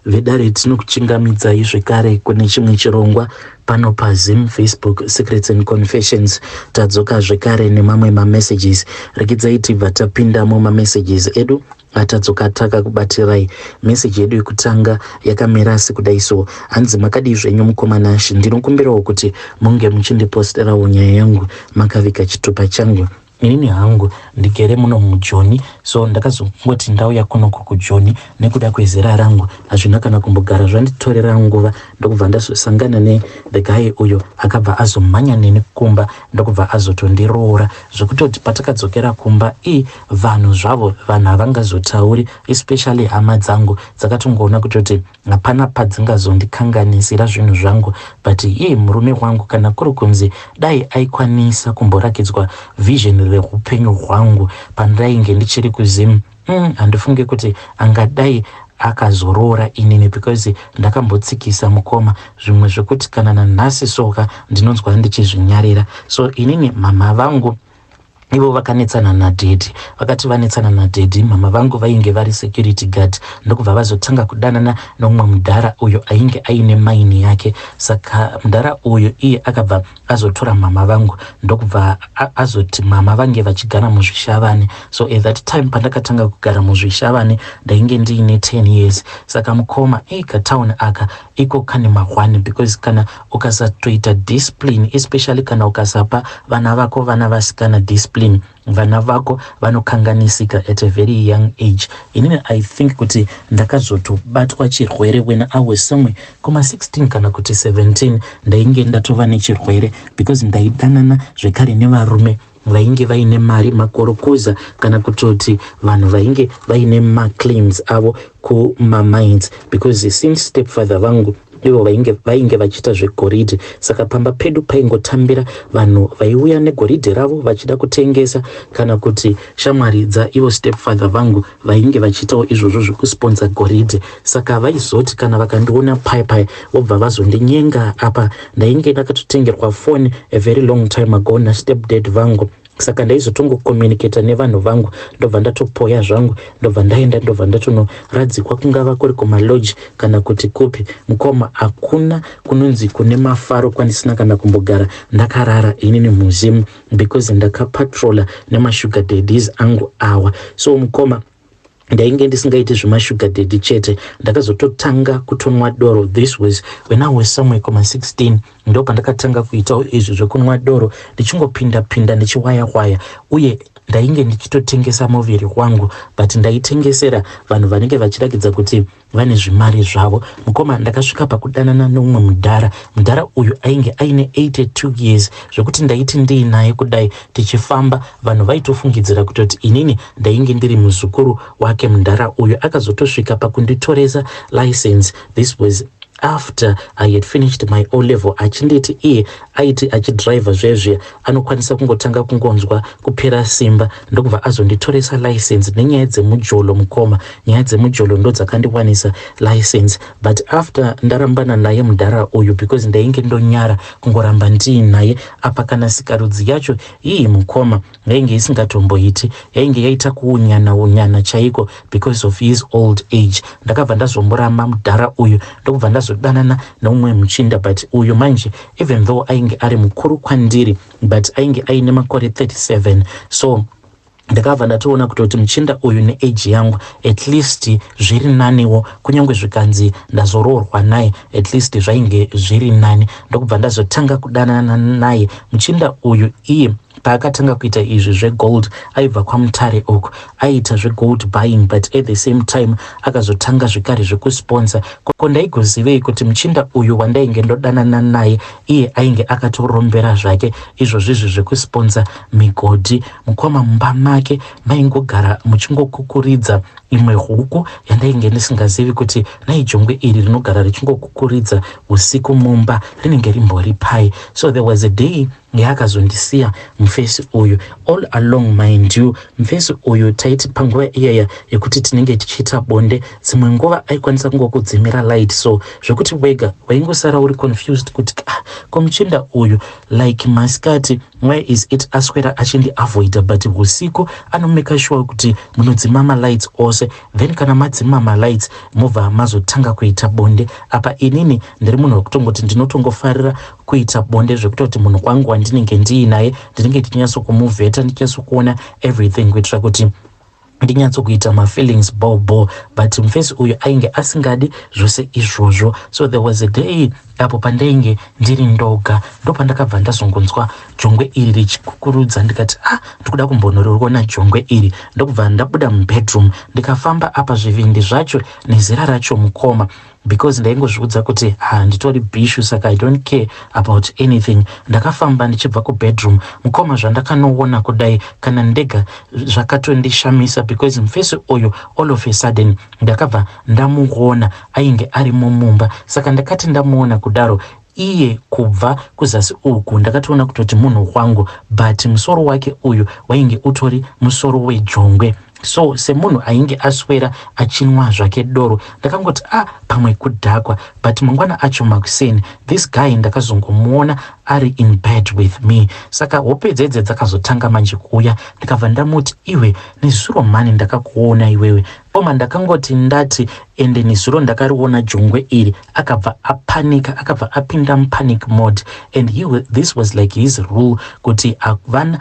Vedare, tinokuchingamidzai zvekare kune chimwe chirongwa pano paZim Facebook Secrets and Confessions. Tadzoka zvekare nemamwe mamessages. Rekidzai tibva tapinda mumamessages edu atadzoka takakubatirai. Meseji yedu yekutanga yakamira sekudai so. Hanzi, "Makadii zvenyu mukoma Nashi? Ndinokumbirawo kuti munge muchindiposterawo nyaya yangu makaviga chitupa changu. Inini hangu ndigere muno muJoni, so ndakazongoti ndauya kunoku kuJoni nekuda kwezera rangu. Hazvina kana kumbogara zvanditorera nguva, ndokubva ndazosangana nethe guy uyo akabva azomhanya neni kumba, ndokubva azotondiroora, zvekutoti patakadzokera kumba i vanhu zvavo, vanhu havangazotauri, especially hama dzangu dzakatongoona kutoti hapana padzingazondikanganisira zvinhu zvangu. But iye murume wangu, kana kuri kunzi dai aikwanisa kumborakidzwa vision reupenyu hwangu pandainge ndichiri kuZim, handifunge kuti angadai akazoroora inini, because ndakambotsikisa, mukoma, zvimwe zvekuti kana nanhasi soka ndinonzwa ndichizvinyarira. So inini mama vangu ivo vakanetsana nadaddy. Vakati vanetsana nadaddy, mama vangu vainge vari security guard, ndokubva vazotanga kudanana nomumwe mudhara uyo ainge aine mine yake. Saka mudhara uyu iye akabva azotora mama vangu, ndokubva azoti mama vange vachigara muZvishavane. So at that time pandakatanga kugara muZvishavane, ndainge ndiine 10 years. Saka mukoma, ei, katauni aka iko kane mahwani, because kana ukasatoita discipline, especially kana ukasapa vana vako, vana vasikana, discipline, vana vako vanokanganisika at a very young age. Inini I think kuti ndakazotobatwa chirwere when I was somewhere kuma 16 kana kuti 17. Ndainge ndatova nechirwere because ndaidanana zvekare nevarume vainge vaine mari, makorokoza, kana kutoti vanhu vainge vaine maclaims avo kumamines, because since stepfather vangu ivo vainge vachiita zvegoridhe, saka pamba pedu paingotambira vanhu vaiuya negoridhe ravo vachida kutengesa, kana kuti shamwari dzaivo stepfather vangu vainge vachiitawo izvozvo zvekusponsor goridhe. Saka vaizoti kana vakandiona pai pai, vobva vazondinyenga. Apa ndainge ndakatotengerwa foni a very long time ago nastepdad vangu, saka ndaizotongokommunicata nevanhu vangu. Ndobva ndatopoya zvangu, ndobva ndaenda, ndobva ndatonoradzikwa, kungava kuri kumalodge kana kuti kupi. Mukoma, hakuna kunonzi kune mafaro kwandisina kana kumbogara ndakarara inini muZimu, because ndakapatrola nemasugar daddies angu awa. So mukoma, ndainge ndisingaiti zvemasugar daddy chete, ndakazototanga kutonwa doro. This was when I was somewhere kuma 16, ndo pandakatanga kuitawo izvi zvekunwa doro, ndichingopinda pinda, ndichiwaya waya. Uye ndainge ndichitotengesa muviri wangu, but ndaitengesera vanhu vanenge vachirakidza kuti vane zvimari zvavo. Mukoma, ndakasvika pakudanana neumwe mudhara. Mudhara uyu ainge aine 82 years, zvekuti ndaiti ndiinaye kudai tichifamba, vanhu vaitofungidzira kutoti inini ndainge ndiri muzukuru wake. Mudhara uyu akazotosvika pakunditoresa license. This was after I had finished my O level, achinditi iye aiti achidhiraivha zvezviya anokwanisa kungotanga kungonzwa kupera simba, ndokubva azonditoresa license nenyaya dzemujolo. Mukoma, nyaya dzemujolo ndo dzakandiwanisa license. But after ndarambana naye mudhara uyu, because ndainge ndonyara kungoramba ndiinaye, apa kana sikarudzi yacho ii, mukoma, yainge isingatomboiti, yainge yaita kuunyana unyana chaiko because of his old age. Ndakabva ndazomboramba mudhara uyu, ndokubva ndazodanana neumwe muchinda. But uyu manje, even though ainge ari mukuru kwandiri, but ainge aine makore 37. So ndakabva ndatoona kutoti muchinda uyu neage yangu, at least zviri naniwo, kunyange zvikanzi ndazoroorwa naye, at least zvainge zviri nani. Ndokubva ndazotanga kudanana naye muchinda uyu. Iye paakatanga kuita izvi zvegold, aibva kwaMutare uku, aiita zvegold buying, but at the same time akazotanga zvekare zvekusponsor. Ko ndaigozivei kuti muchinda uyu wandainge ndodanana naye, iye ainge akatorombera zvake izvozvizvi zvekusponsor migodhi? Mukoma, mumba make maingogara muchingokukuridza imwe huku yandainge ndisingazivi kuti naijongwe iri rinogara richingokukuridza usiku mumba rinenge rimbori pai. So there was a day yaakazondisiya mufesi uyu. All along, mind you, mufesi uyu taiti panguva iyaya yekuti tinenge tichiita bonde, dzimwe nguva aikwanisa kungokudzimira light, so zvekuti wega waingosara uri confused kuti ah, Ko muchinda uyu like masikati why is it aswera achindiavoida, but usiku anomeka sure kuti munodzima malights ose, then kana madzima malights mobva mazotanga kuita bonde? Apa inini ndiri munhu wekutongoti ndinotongofarira kuita bonde zvekutoti munhu wangu wandinenge ndiinaye ndinenge ndichinyatsokumuvheta, ndichinyatsokuona everything, kuitira kuti ndinyatsokuita mafeelings bo bo. But mufesi uyu ainge asingadi zvose izvozvo. So there was a day apo pandainge ndiri ndoga, ndopandakabva ndazongonzwa jongwe iri richikukurudza. Ndikati, "Ah, ndikuda kumbonoriona jongwe iri." Ndokubva ndabuda mubedroom, ndikafamba. Apa zvivindi zvacho nezera racho, mukoma, because ndaingozviudza kuti handitori bhishu, saka I don't care about anything. Ndakafamba ndichibva kubedroom, mukoma. Zvandakanoona kudai, kana ndega zvakatondishamisa, because mufesi uyu all of a sudden ndakabva ndamuona ainge ari mumumba. Saka ndakati ndamuona kudaro, iye kubva kuzasi uku ndakatoona kutoti munhu wangu, but musoro wake uyu wainge utori musoro wejongwe. So semunhu ainge aswera achinwa zvake doro, ndakangoti, "Ah, pamwe kudhakwa." But mangwana acho makuseni, this guy ndakazongomuona ari in bed with me. Saka hope dzedze dzakazotanga manje kuuya. Ndikabva ndamuti, "Iwe, nezuro mani ndakakuona iwewe oma." Ndakangoti ndati, "Ende nezuro ndakariona jongwe iri." Akabva apanika, akabva apinda mupanic mode, and this was like his rule kuti havana,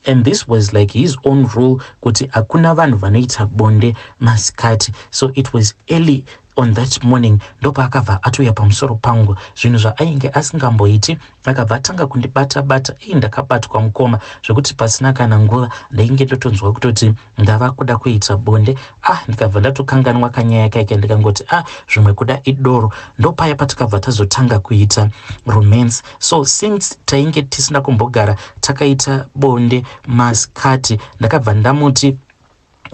and this was like his own rule kuti hakuna vanhu vanoita bonde masikati. So it was early on that morning ndopaakabva atouya pamusoro pangu, zvinhu zvaainge asingamboiti. Akabva atanga kundibata bata. Ii, ndakabatwa, mukoma, zvekuti pasina kana nguva ndainge ndotonzwa kutoti ndava kuda kuita bonde. Ah, ndikabva ndatokanganwa kanyaya kaike, ndikangoti, "Ah, zvimwe kuda idoro." Ndopaya patikabva tazotanga kuita romance. So since tainge tisina kumbogara takaita bonde masikati, ndakabva ndamuti,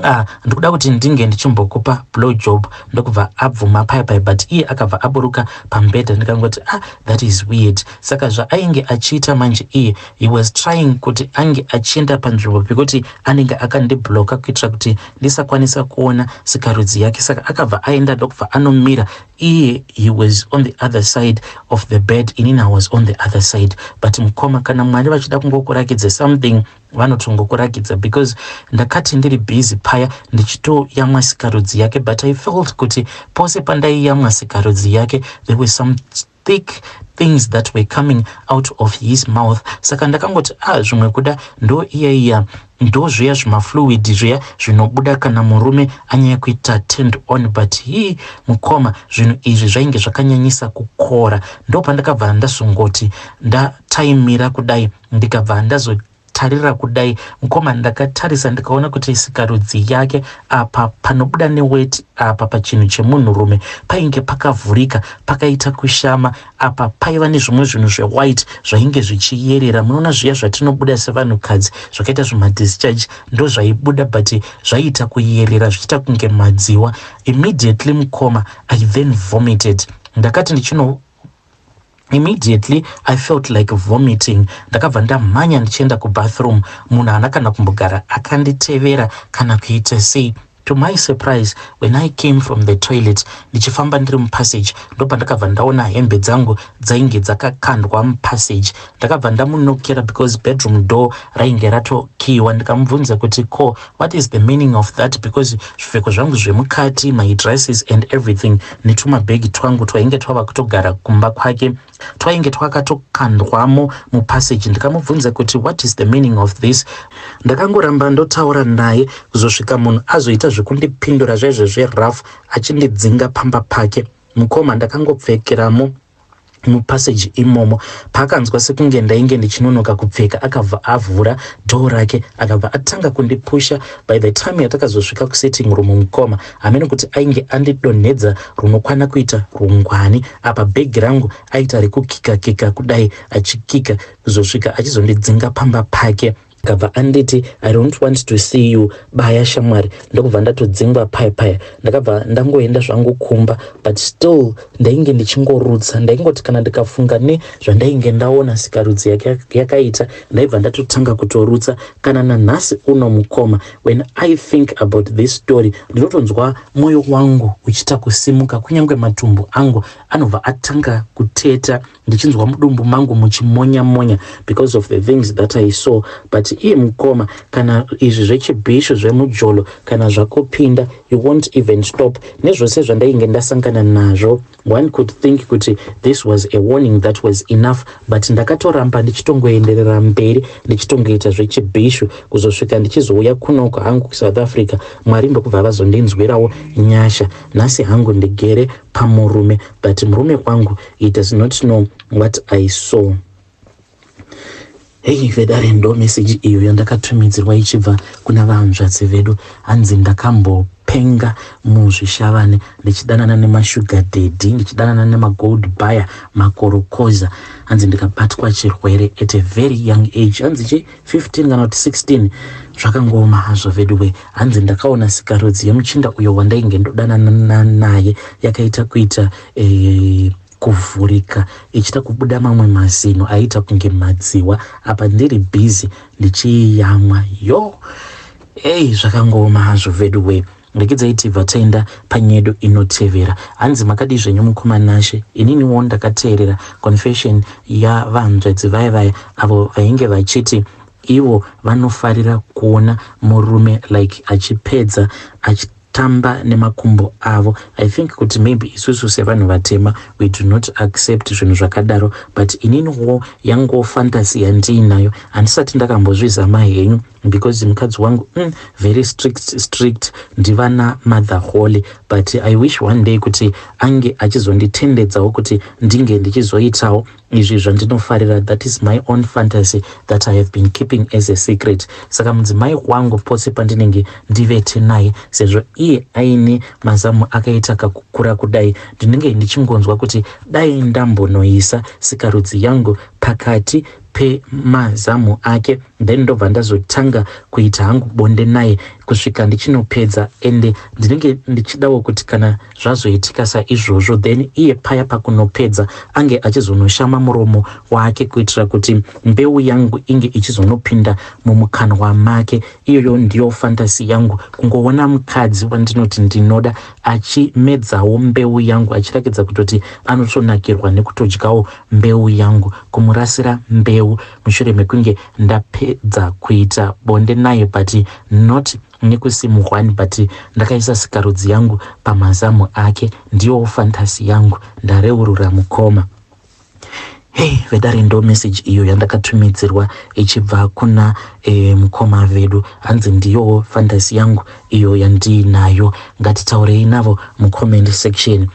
"Ah, ndikuda kuti ndinge ndichimbokupa blow job." Ndokubva abvuma paya paya, but iye akabva aburuka pambedha. Ndikangoti, "Ah, that is weird." Saka zvaainge achiita manje iye, he was trying kuti ange achienda panzvimbo pekuti anenge akandibloka kuitira kuti ndisakwanisa kuona sikarudzi yake. Saka akabva aenda, ndokubva anomira. Iye he was on the other side of the bed, inini I was on the other side. But mukoma, kana Mwari vachida kungokurakidza something, vanotongokurakidza, because ndakati ndiri busy paya ndichitoyamwa sikarudzi yake, but I felt kuti pose pandaiyamwa sikarudzi yake there were some thick things that were coming out of his mouth. Saka ndakangoti, "Ah, zvimwe kuda ndo iya iya, ndo zviya zvimafluid zviya zvinobuda kana murume anyanya kuita turned on." But hii, mukoma, zvinhu izvi zvainge zvakanyanyisa kukora. Ndo pandakabva ndazongoti ndataimira kudai, ndikabva ndazo tarira kudai, mukoma. Ndakatarisa, ndikaona kuti sikarudzi yake apa panobuda neweti apa pachinhu chemunhurume painge pakavhurika, pakaita kushama. Apa paiva nezvimwe zvinhu zvewhite zvainge zvichiyerera. Munoona zviya zvatinobuda sevanhukadzi zvakaita zvimadischarge, ndo zvaibuda, but zvaiita kuyerera zvichiita kunge madziwa. Immediately, mukoma, I then vomited. Ndakati ndichino, immediately I felt like vomiting. Ndakabva ndamhanya ndichienda kubathroom. Munhu haana kana kumbogara akanditevera kana kuita sei. To my surprise, when I came from the toilet ndichifamba ndiri mupassage, ndopandakabva ndaona hembe dzangu dzainge dzakakandwa mupassage. Ndakabva ndamunokera, because bedroom door rainge ratokiwa. Ndikamubvunza kuti, "Ko what is the meaning of that? Because zvipfeko zvangu zvemukati, my dresses and everything, netumabhegi twangu twainge twava kutogara kumba kwake, twainge twakatokandwamo mupassage." Ndikamubvunza kuti, "What is the meaning of this?" Ndakangoramba ndotaura naye kuzosvika munhu azoita zvekundipindura zvaizvo zverough, achindidzinga pamba pake. Mukoma, ndakangopfekeramo mupassage imomo. Paakanzwa sekunge ndainge ndichinonoka kupfeka, akabva avhura door rake, akabva atanga kundipusha. By the time yatakazosvika kusitting room, mukoma, hamene kuti ainge andidonhedza runokwana kuita rungwani. Apa bhegi rangu aita rekukika kika kudai, achikika kuzosvika achizondidzinga pamba pake. Akabva anditi, "I don't want to see you, baya shamwari." Ndokubva ndatodzingwa paya paya. Ndakabva ndangoenda zvangu kumba, but still ndainge ndichingorutsa. Ndaingoti kana ndikafunga nezvandainge ndaona sikarudzi yakaita, ndaibva ndatotanga kutorutsa. Kana nanhasi uno, mukoma, when I think about this story, ndinotonzwa mwoyo wangu uchiita kusimuka, kunyange matumbu angu anobva atanga kuteta, ndichinzwa mudumbu mangu muchimonya monya because of the things that I saw. But iye mukoma, kana izvi zvechibhishu, zvemujolo, kana zvakupinda, you won't even stop. Nezvose zvandainge ndasangana nazvo, one could think kuti this was a warning that was enough, but ndakatoramba ndichitongoenderera mberi ndichitongoita zvechibhishu kuzosvika ndichizouya kunoko hangu kuSouth Africa. Mwari ndokubva vazondinzwirawo nyasha. Nhasi hangu ndigere pamurume, but murume wangu, he does not know what I saw. Hei vedare, ndo meseji iyo yandakatumidzirwa ichibva kuna vahanzvadzi vedu. Hanzi ndakambopenga muzvishavane ndichidanana nemashuga daddy, ndichidanana nemagold buyer, makorokoza. Hanzi ndikabatwa chirwere at a very young age, hanzi chi 15 kana kuti 16. Zvakangooma hazvo veduwe. Hanzi ndakaona sikarudzi yemuchinda uyo wandainge ndodanana naye yakaita kuita kuvhurika, ichida kubuda mamwe mazino aiita kunge madziwa, apa ndiri busy ndichiiyamwa. Yo, ei, zvakangooma hazvo veduwe. Regedzai tibva taenda panyedu inotevera. Hanzi, "Makadii zvenyu mukoma Nashe? Ininiwo ndakateerera confession yavanzvedzi vaya vaya avo vainge vachiti ivo vanofarira kuona murume like achipedza achitamba nemakumbo avo. I think kuti maybe isusu sevanhu vatema we do not accept zvinhu zvakadaro, but ininiwo yanguwo fantasy yandiinayo, handisati ndakambozvizama henyu because mukadzi wangu very strict strict, ndivana mother holy. But I wish one day kuti ange achizonditendedzawo kuti ndinge ndichizoitawo izvi zvandinofarira. That is my own fantasy that I have been keeping as a secret. Saka mudzimai wangu, pose pandinenge ndivete naye, sezvo iye aine mazamu akaita kakukura kudai, ndinenge ndichingonzwa kuti dai ndambonoisa sikarudzi yangu pakati pemazamu ake, then ndobva ndazotanga kuita hangu bonde naye kusvika ndichinopedza. Ende ndinenge ndichidawo kuti kana zvazoitika saizvozvo, then iye paya pakunopedza ange achizonoshama muromo wake kuitira kuti mbeu yangu inge ichizonopinda mumukanwa make. Iyoyo ndiyo fantasy yangu, kungoona mukadzi wandinoti ndinoda achimedzawo mbeu yangu, achirakidza kutoti anotonakirwa nekutodyawo mbeu yangu, kumurasira mbeu mushure mekunge ndapedza kuita bonde naye, but not nekusimuhwani, but ndakaisa sikarudzi yangu pamazamu ake. Ndiyo fantasy yangu. Ndareurura, mukoma." Hei vedare, ndo meseji iyo yandakatumidzirwa ichibva kuna mukoma vedu. Hanzi ndiyowo fantasy yangu iyo yandiinayo. Ngatitaurei navo mucomment section.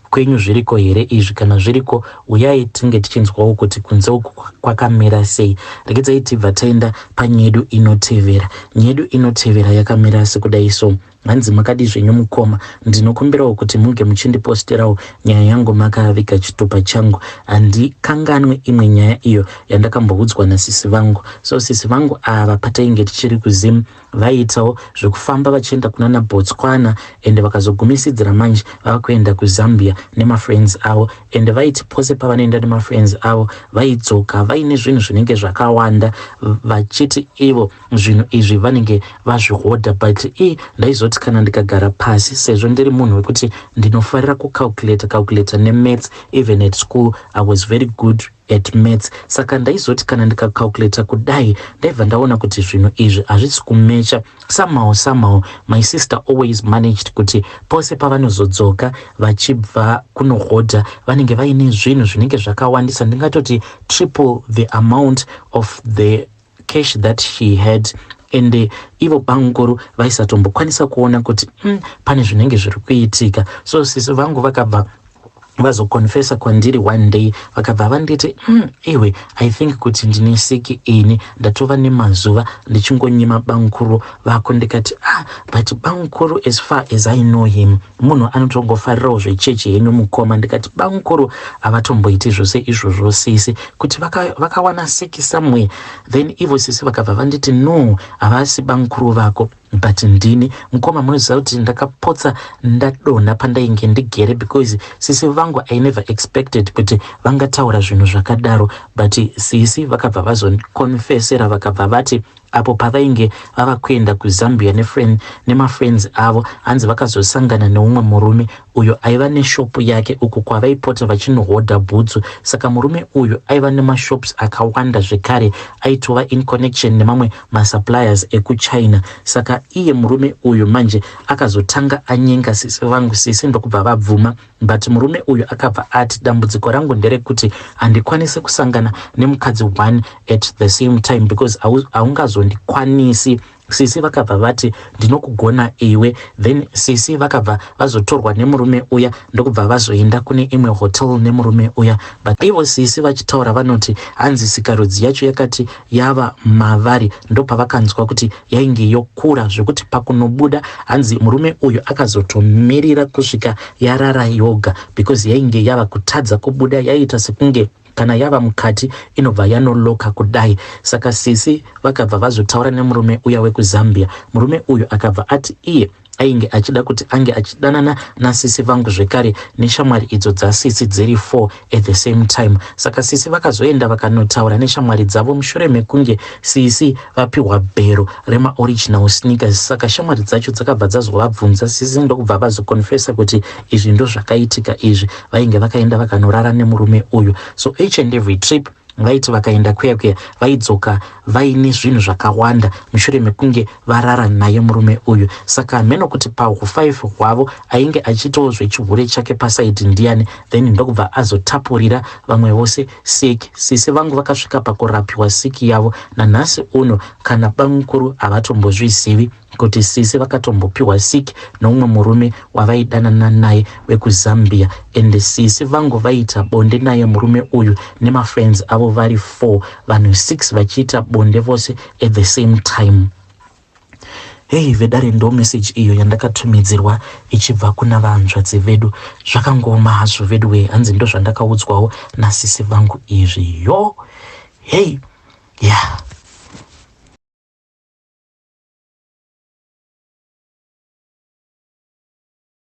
Kwenyu zviriko here izvi? Kana zviriko, uyai tinge tichinzwawo kuti kunze uku kwakamira sei. Regedzai tibva taenda panyedu inotevera. Nyedu inotevera yakamira sekudai so. Hanzi, "Makadi zvenyu mukoma? Ndinokumbirawo kuti munge muchindiposterawo nyaya yangu makaviga chitupa changu. Handikanganwe imwe nyaya iyo yandakamboudzwa nasisi vangu. So sisi vangu ava, patainge tichiri kuZim, vaiitawo zvekufamba vachienda kunana Botswana, ende vakazogumisidzira manje vava kuenda kuZambia nemafriends avo. Ende vaiti pose pavanoenda nemafriends avo, vaidzoka vaine zvinhu zvinenge zvakawanda, vachiti ivo zvinhu izvi vanenge vazvihodha. But i ndaizoti kana ndikagara pasi, sezvo ndiri munhu wekuti ndinofarira kucalculata calculata nemaths, even at school I was very good at maths, saka ndaizoti kana ndikacalculata kudai, ndaibva ndaona kuti zvinhu izvi hazvisi kumecha. Somehow somehow my sister always managed kuti pose pavanozodzoka vachibva kunohodha, vanenge vaine zvinhu zvinenge zvakawandisa, ndingatoti triple the amount of the cash that she had. Ende ivo banguru vaisatombokwanisa kuona kuti pane zvinenge zviri kuitika. So sisi vangu vakabva Vazoconfessa kwandiri one day, vakabva vanditi, iwe, I think kuti ndine siki ini. Ndatova nemazuva ndichingonyima bamukuru vako." Ndikati, "Ah, but bamukuru, as far as I know him, munhu anotongofarirawo zvechechi henyu, mukoma." Ndikati, "Bamukuru havatomboiti zvose izvozvo, sisi, kuti vakawana vaka siki somewhere." Then ivo sisi vakabva vanditi, "No, havasi bamukuru vako, but ndini." Mukoma, munoziva kuti ndakapotsa ndadonha pandainge ndigere, because sisi vangu, I never expected kuti vangataura zvinhu zvakadaro. But sisi vakabva vazoconfessera, vakabva vati apo pavainge vava kuenda kuZambia nemafriends avo, hanzi vakazosangana neumwe murume uyo aiva neshopu yake uku kwavaipota vachinohodha bhutsu. Saka murume uyu aiva nemashops akawanda, zvekare aitova in connection nemamwe masuppliers ekuChina. Saka iye murume uyu manje akazotanga anyenga sisi vangu, sisi ndokubva vabvuma. But murume uyu akabva ati, "Dambudziko rangu nderekuti handikwanisi kusangana nemukadzi one at the same time because haungazondikwanisi." Sisi vakabva vati, "Ndinokugona iwe." Then sisi vakabva vazotorwa nemurume uya, ndokubva vazoenda kune imwe hotel nemurume uya. But ivo sisi vachitaura vanoti hanzi sikarudzi yacho yakati yava mavari, ndopavakanzwa kuti yainge yokura zvekuti pakunobuda, hanzi murume uyu akazotomirira kusvika yarara yoga, because yainge yava kutadza kubuda, yaiita sekunge kana yava mukati inobva yanoloka kudai. Saka sisi vakabva vazotaura nemurume uya wekuZambia. Murume uyu akabva ati iye ainge achida kuti ange achidanana nasisi vangu, zvekare neshamwari idzo dzasisi dziri 4 at the same time. Saka sisi vakazoenda vakanotaura neshamwari dzavo mushure mekunge sisi vapiwa bhero remaoriginal sneakers. Saka shamwari dzacho dzakabva dzazovabvunza, sisi ndokubva vazoconfessa kuti izvi ndo zvakaitika izvi, vainge vakaenda vakanorara nemurume uyu. So each and every trip vaiti vakaenda kuya kuya, vaidzoka vaine zvinhu zvakawanda mushure mekunge varara naye murume uyu. Saka hameno kuti pahu5 hwavo ainge achiitawo zvechihure chake paside ndiani. Then ndokubva azotapurira vamwe vose siki. Sisi vangu vakasvika pakurapiwa siki yavo. Nanhasi uno kana bamukuru havatombozvizivi kuti sisi vakatombopiwa siki noumwe murume wavaidanana naye wekuZambia. And sisi vangu vaita bonde naye murume uyu nemafriends avo vari 4, vanhu 6 vachiita bonde vose at the same time. Hei vedare, ndo message iyo yandakatumidzirwa ichibva kuna vanzvadzi vedu. Zvakangoma hazvo vedu. Hanzi ndo zvandakaudzwawo nasisi vangu izvi. Yo, hei, ya yeah.